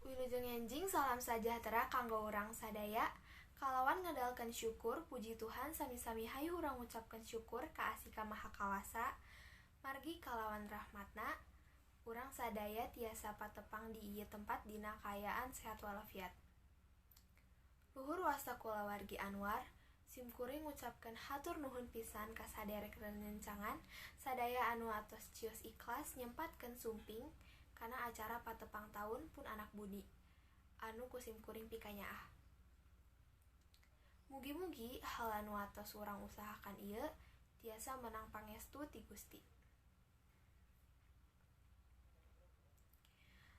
Wilujeng enjing, salam sajahtera kanggo urang sadaya. Kalawan ngedalkeun syukur puji Tuhan sami-sami hayu urang ngucapkeun syukur ka Asika Maha Kawasa. Margi kalawan rahmatna urang sadaya tiasa patepang di ieu tempat dina kaayaan sehat walafiat. Luhur wasta kulawargi Anwar, simkuring ngucapkeun hatur nuhun pisan ka saderek renencangan sadaya anu atos cios ikhlas nyempatkeun sumping kana acara patepang taun pun anak Budi anu ku simkuring pikanyaah. Mugi-mugi hal anu atos urang usahakan ieu tiasa menang pangestu ti Gusti.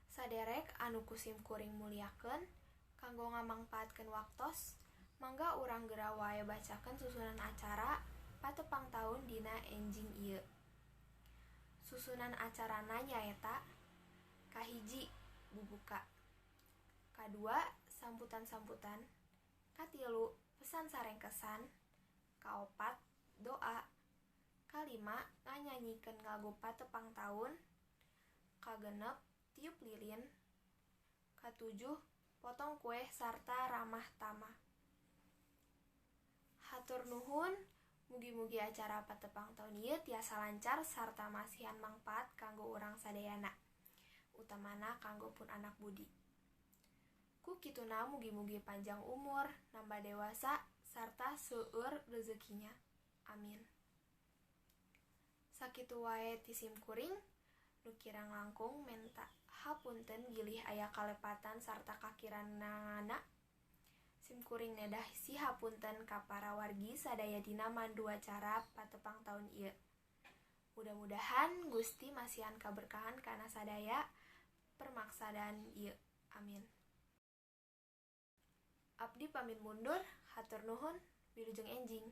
Saderek anu ku simkuring muliakeun kanggo ngamangpaatkeun waktos, mangga urang geura wae bacakeun susunan acara patepang taun dina enjing ieu. Susunan acarana nyaeta: kahiji, bubuka, kadua, sambutan-sambutan, katilu, pesan sareng kesan, kaopat, doa, kalima, nganyanyikeun lagu patepang taun, kagenep, tiup lilin, katujuh, potong kue sarta ramah tamah. Hatur nuhun, mugi-mugi acara patepang taun ieu tiasa lancar sarta masihan mangpaat kanggo urang sadayana, utamana kanggo pun anak Budi. Ku kituna mugi-mugi panjang umur, nambah dewasa, sarta seueur rezekinya. Amin. Sakitu wae ti simkuring, nu kirang langkung menta hapunten bilih aya kalepatan sarta kakiranganana. Simkuring nedah sihapunten ka para wargi sadaya dina mandu acara patepang taun ieu. Mudah-mudahan Gusti masihan kaberkahan kana sadaya permaksadan ieu. Amin. Abdi pamit mundur, hatur nuhun, wilujeng enjing.